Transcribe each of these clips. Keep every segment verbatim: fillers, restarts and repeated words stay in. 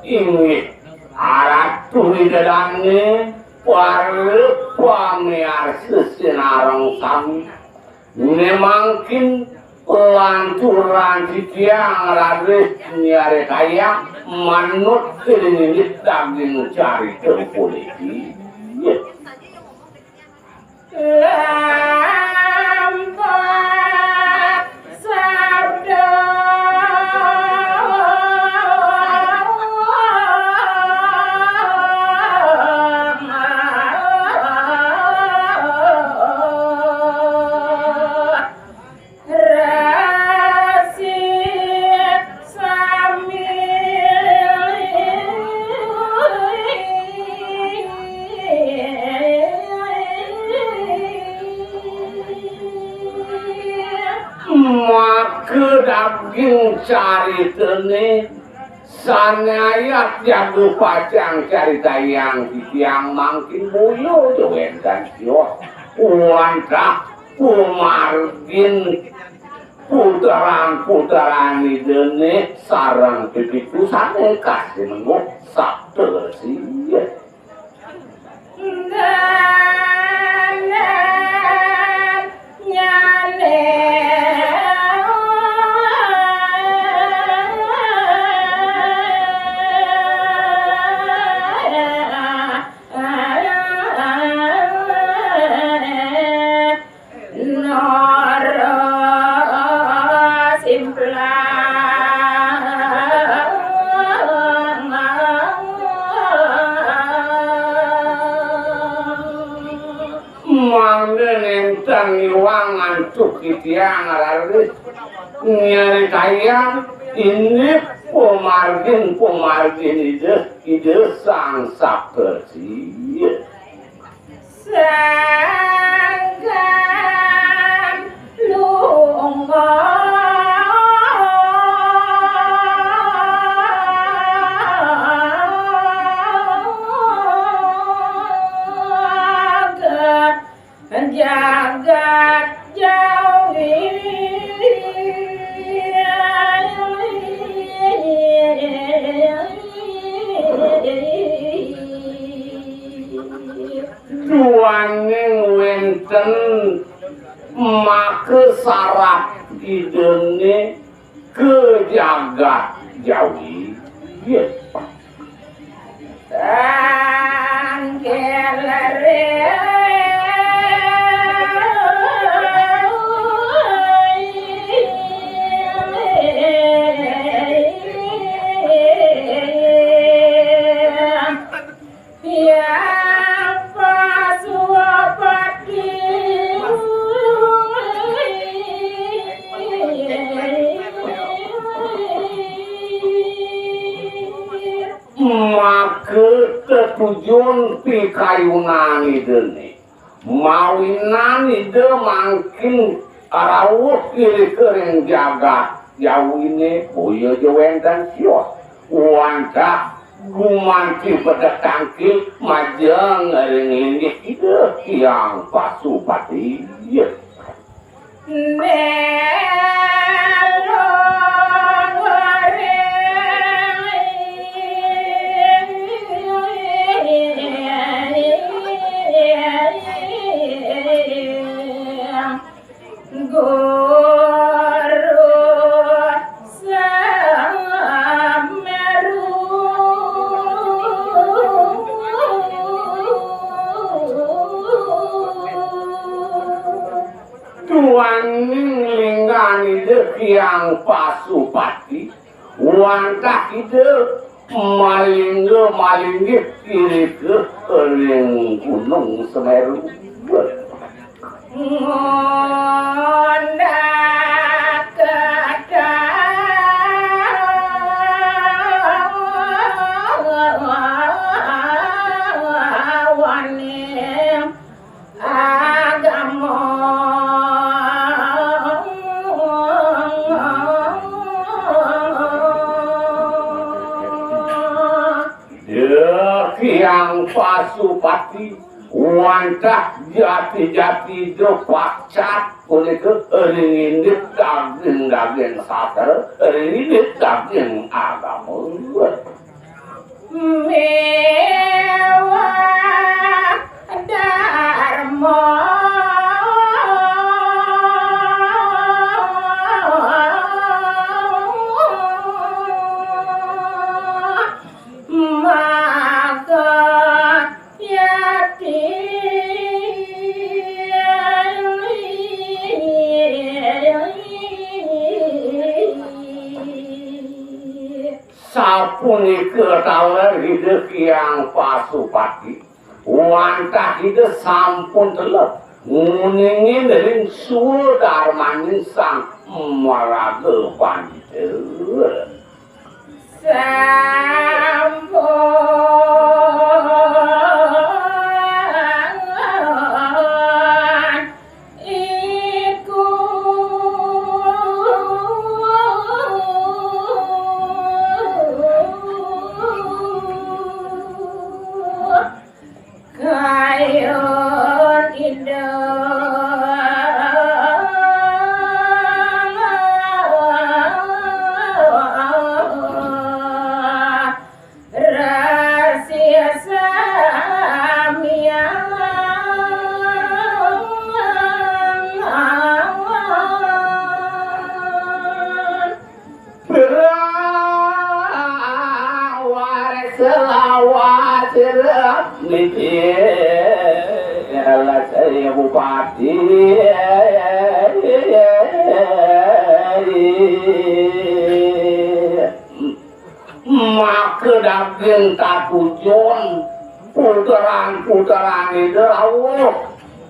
Inggih, Ratu Ida Dané, para pamiarsa sinareng sami. Né mangkin lanturan titiang raris nyarita manut ring indik daging carita puniki. Lampah sabda. Rasi sami. Maka daging caritané sané ayat jaga pacang caritayang titiang mangkin boya ja wénten sioh. Wantah pamargin puteran-puteran Idané sareng pipitusané kasinengguh sapta resi. Nara simplang. Mangda nénten iwang antuk titiang raris nyaritayang indik pamargin-pamargin Ida, Ida Sang Saptarsi. Sangkan lungga. Jagat Jawi. Duaning wénten maka sarap Idané ka jagat Jawi. Tangkil. Hyang Pasupati. Maka tetujun pikayunan Idané. Mawinan Ida mangkin rauh irika ring jagat Jawiné, boya ja wénten sioh. Wantah gumanti pedek tangkil majeng ring linggih Ida Hyang Pasupati. Melu Guru Semeru. Duaning linggan Ida Hyang Pasupati, wantah Ida malingga malinggih irika ring Gunung Semeru. Deh, Hyang Pasupati, wantah jati-jati deh pacat punika ring indik daging-daging sastra, ring indik daging agama. Miwah darma. Maka yati. Sapunika taler Ida Hyang Pasupati, wantah Ida sampun teleb nguningin ring swadarmaning Sang Maraga Pandita. Sampun iku kayun Ida. Resi samyang Pira warsa lawas sira niki, Lasaya Bupati. Maka daging tatujon puteran-puteran Ida rawuh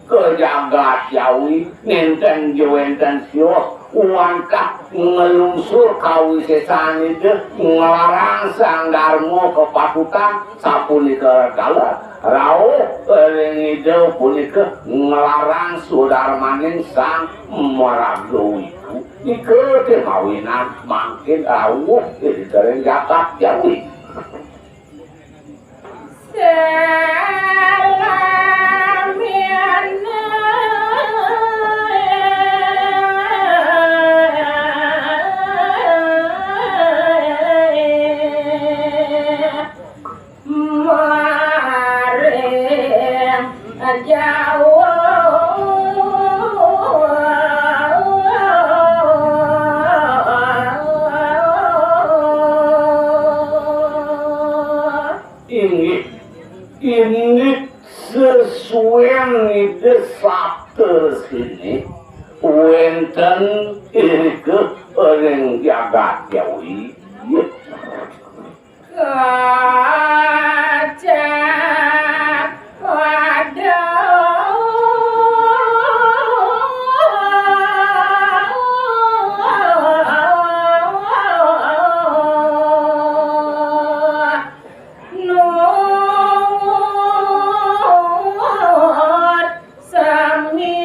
ka jagat Jawi, nenten ja wenten sios wantah nglungsur kawisesan Ida nglarang Sang Darma kapatutan, sapunika taler rauh ring Ida punika nglarang swadarmaning Sang Maraga Wiku. Nika té mawinan mangkin rawuh ring jagat Jawi. Maring Jawa. Inggih, indik sesuén Ida Sapta Sini wénten irika ring jagat Jawi. Kacapada nuwun sami.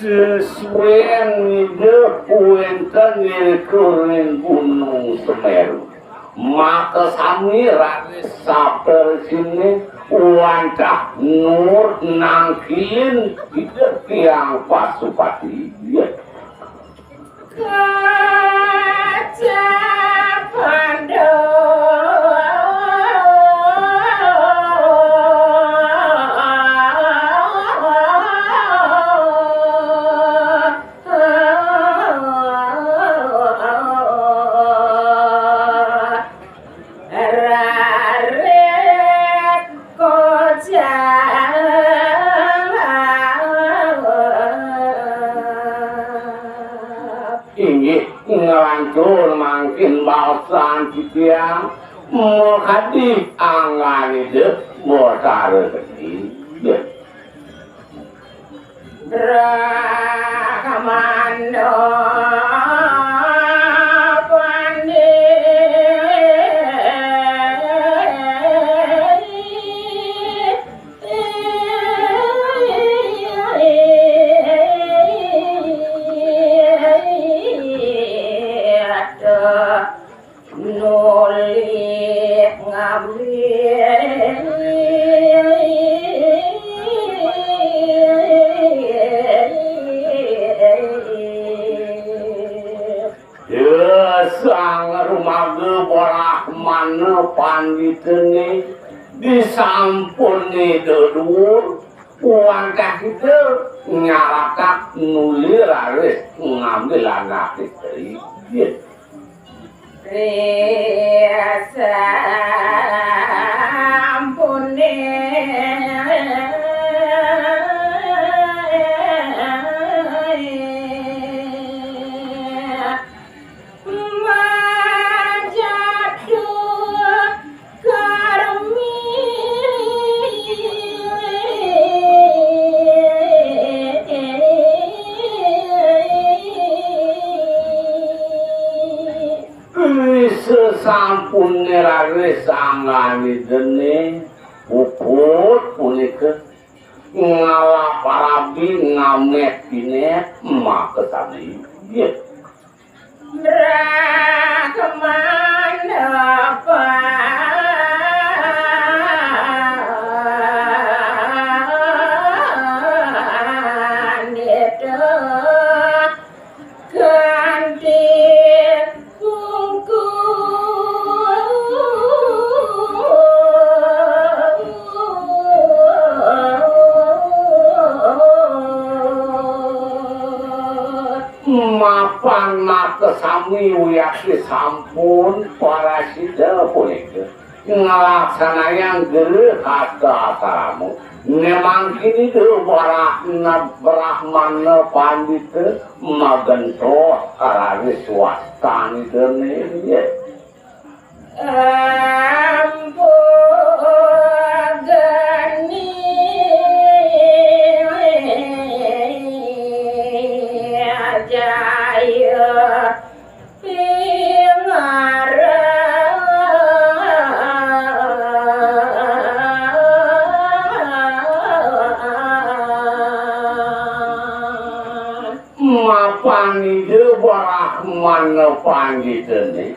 Sesuén Ida wénten irika ring Gunung Semeru. Makasami raris Sapta Sini wantah nuwun nangkilin Ida Hyang Pasupati. Kacapada. Raris kocap. Inggih, nglanjut Tur mangkin baosan titiang, makadi anggan Ida Batara Gede. Brahmana Pandit. Nulih ngabdi. Ya, sang rumaga Brahmana panditane disampun Ida duur, wantah Ida nyaratak nuli raris ngambil anak istri. Ya. Risampune majadu karmi. Risasampune raris anggan Idane puput punika, ngalap rabi ngamet pinet makasami. Nggih. Brahmana Pandita kanthi bungkus. Mapan makasami wiakti sampun parasida punika nglaksanayang grehasta asrama. Nemangkin Ida Brahmana, Brahmana Pandita magentos raris wastan Idane. Ampu geni jaya pingarep. Mapan Ida Brahmana Panditane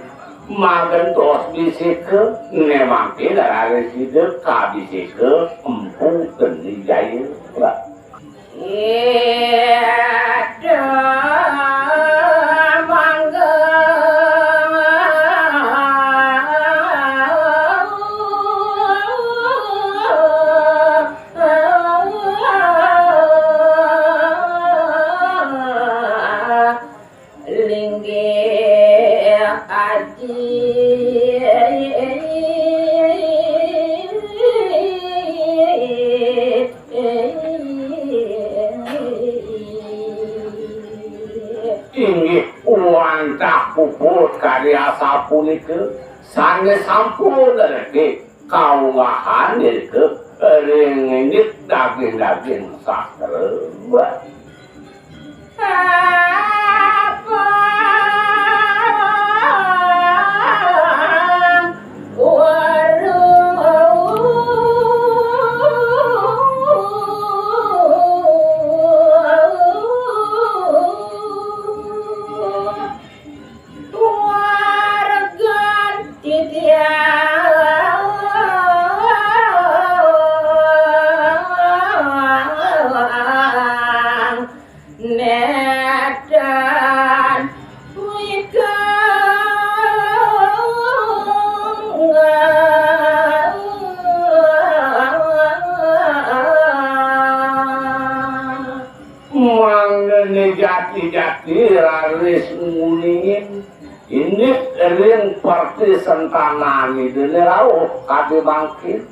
magentos bisika, nemangkin raris Ida kabisika Empu Geni Jaya. Ida mangga. Linggih aji. Inggih wantah puput kadi asapunika, sane sampun ngrereh kaungahan irika ring indik daging-daging sastra. Wargan titiang nedan wikang. Mangdene jati-jati raris nguningin indik ring pertisentanan Idane rauh kadi mangkin.